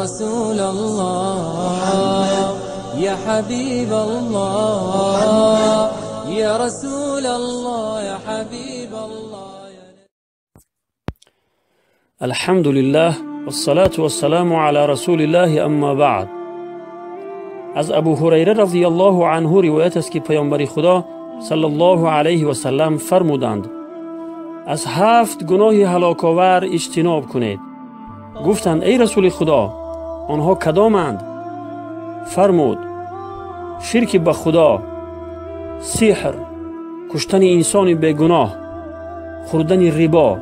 رسول الله يا حبيب الله يا رسول الله يا حبيب الله. الحمد لله والصلاة والسلام على رسول الله اما بعد. از ابو هریره رضی الله عنه روایت است که پیامبر خدا صلی الله علیه و سلم فرمودند: از 7 گناه هلاک‌آور اجتناب کنید. گفتند: ای رسول خدا، آنها کدامند؟ فرمود: شرک به خدا، سحر، کشتن انسان بیگناه، خوردن ربا،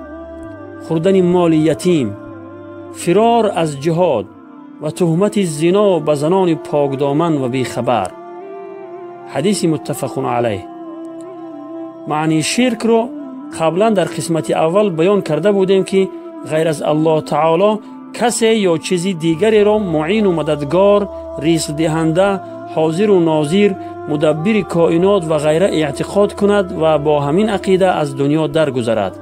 خوردن مال یتیم، فرار از جهاد و تهمت زنا به زنان پاکدامن و بیخبر. حدیث متفق علیه. معنی شرک را قبلا در قسمت اول بیان کرده بودیم که غیر از الله تعالی کسی یا چیزی دیگری را معین و مددگار، رزق دهنده، حاضر و ناظر، مدبر کائنات و غیره اعتقاد کند و با همین عقیده از دنیا درگذرد.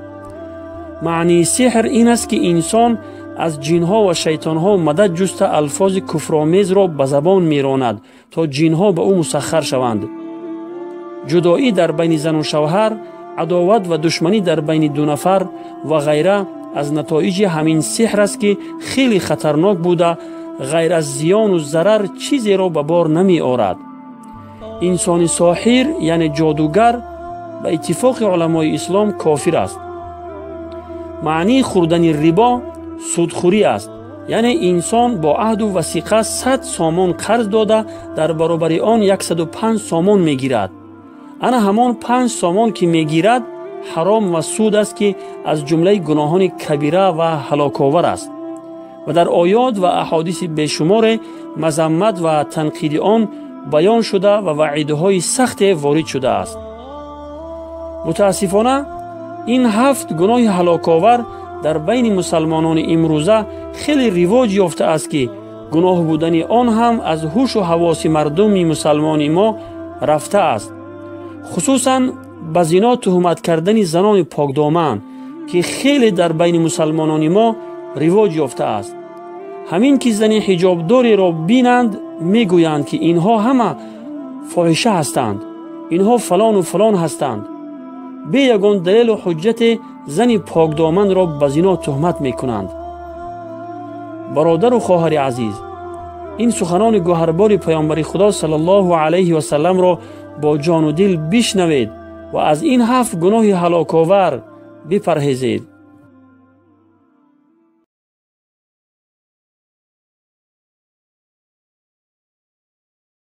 معنی سحر این است که انسان از جنها و شیطانها مدد جسته الفاظ کفرآمیز را به زبان میراند تا جنها به او مسخر شوند. جدایی در بین زن و شوهر، عداوت و دشمنی در بین دو نفر و غیره از نتایج همین سحر است که خیلی خطرناک بوده، غیر از زیان و ضرر چیزی را به بار نمی آورد. انسان ساحر یعنی جادوگر به اتفاق علمای اسلام کافر است. معنی خوردن ربا سودخوری است، یعنی انسان با عهد و وثیقه 100 سامان قرض داده در برابر آن 105 سامان میگیرد. انا همان 5 سامان که میگیرد حرام و سود است که از جمله گناهان کبیره و هلاک‌آور است و در آیات و احادیث بیشمار مذمت و تنقید آن بیان شده و وعیدهای سخت وارد شده است. متاسفانه این 7 گناه هلاک‌آور در بین مسلمانان امروزه خیلی رواج یافته است که گناه بودن آن هم از هوش و حواس مردم مسلمان ما رفته است. خصوصا به زنا تهمت کردن زنان پاکدامن که خیلی در بین مسلمانان ما رواج یافته است. همین که زن حجابداری را بینند میگویند که اینها همه فاحشه هستند، اینها فلان و فلان هستند. بی یگان دلیل و حجت زن پاکدامن را به زنا تهمت میکنند. برادر و خواهر عزیز، این سخنان گوهربار پیامبر خدا صلی الله علیه و سلم را با جان و دل بشنوید و از این 7 گناه هلاک‌آور بپرهیزید.